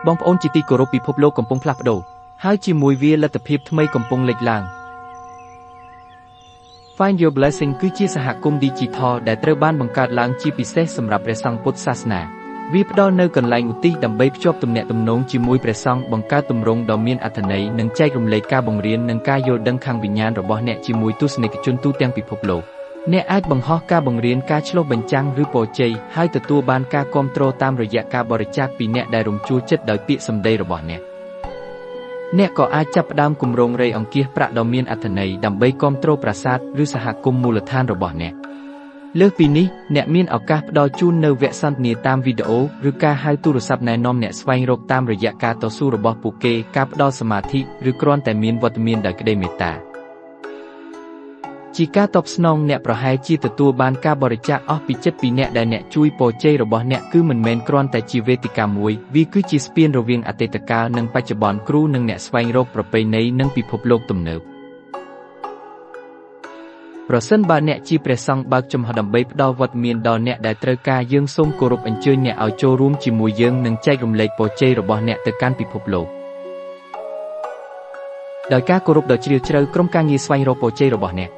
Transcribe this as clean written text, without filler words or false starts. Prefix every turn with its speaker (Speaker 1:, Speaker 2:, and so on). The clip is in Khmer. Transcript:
Speaker 1: បងប្អូនជាទីគោរពពិភពលោកកំពុងផ្លាស់ប្ដូរហើយជាមួយវាលទ្ធភាពថ្មីកំពុងលេចឡើង Find Your Blessing គឺជាសហគមន៍ Digital ដែលត្រូវបានបង្កើតឡើងជាពិសេសសម្រាប់ព្រះសង្ឃពុទ្ធសាសនាវាផ្ដល់នូវកន្លែងឧទ្ទិសដើម្បីភ្ជាប់ទំនាក់ទំនងជាមួយព្រះសង្ឃបង្កើតទម្រង់ដ៏មានអត្ថន័យនិងចែករំលែកការបង្រៀននិងការយល់ដឹងខាងវិញ្ញាណរបស់អ្នកជាមួយទស្សនិកជនទូទាំងពិភពលោកអ្នកអាចបង្ហោះការបង្រៀនការឆ្លុះបញ្ចាំងឬពរជ័យហើយទទួលបានការគាំទ្រតាមរយៈការបរិច្ចាគពីអ្នកដែលរំជួលចិត្តដោយពាក្យសម្ដីរបស់អ្នកអ្នកក៏អាចចាប់ផ្ដើមគម្រោងរៃអង្គាសប្រាក់ដ៏មានអត្ថន័យដើម្បីគាំទ្រប្រាសាទឬសហគមន៍មូលដ្ឋានរបស់អ្នកលើសពីនេះអ្នកមានឱកាសផ្ដល់ជូននូវវគ្គសន្ទនាតាមវីដេអូឬការហៅទូរស័ព្ទណែនាំអ្នកស្វែងរកតាមរយៈការតស៊ូរបស់ពួកគេការផ្ដល់សមាធិឬគ្រាន់តែមានវត្តមានដោយក្តីមេត្តាជាការតបស្នងអ្នកប្រហែលជាទទួលបានការបរិច្ចាគអស់ពីចិត្តពីអ្នកដែលអ្នកជួយពរជ័យរបស់អ្នកគឺមិនមែនគ្រាន់តែជាវេទិកាមួយវាគឺជាស្ពានរវាងអតីតកាលនិងបច្ចុប្បន្នគ្រូនិងអ្នកស្វែងរកប្រពៃណីនិងពិភពលោកទំនើបប្រសិនបើអ្នកជាព្រះសង្ឃបើកចំហដើម្បីផ្ដល់វត្តមានដល់អ្នកដែលត្រូវការយើងសូមគោរពអញ្ជើញអ្នកឲ្យចូលរួមជាមួយយើងនិងចែករំលែកពរជ័យរបស់អ្នកទៅកាន់ពិភពលោកដោយការគោរពដ៏ជ្រាលជ្រៅក្រុមការងារស្វែងរកពរជ័យរបស់អ្នក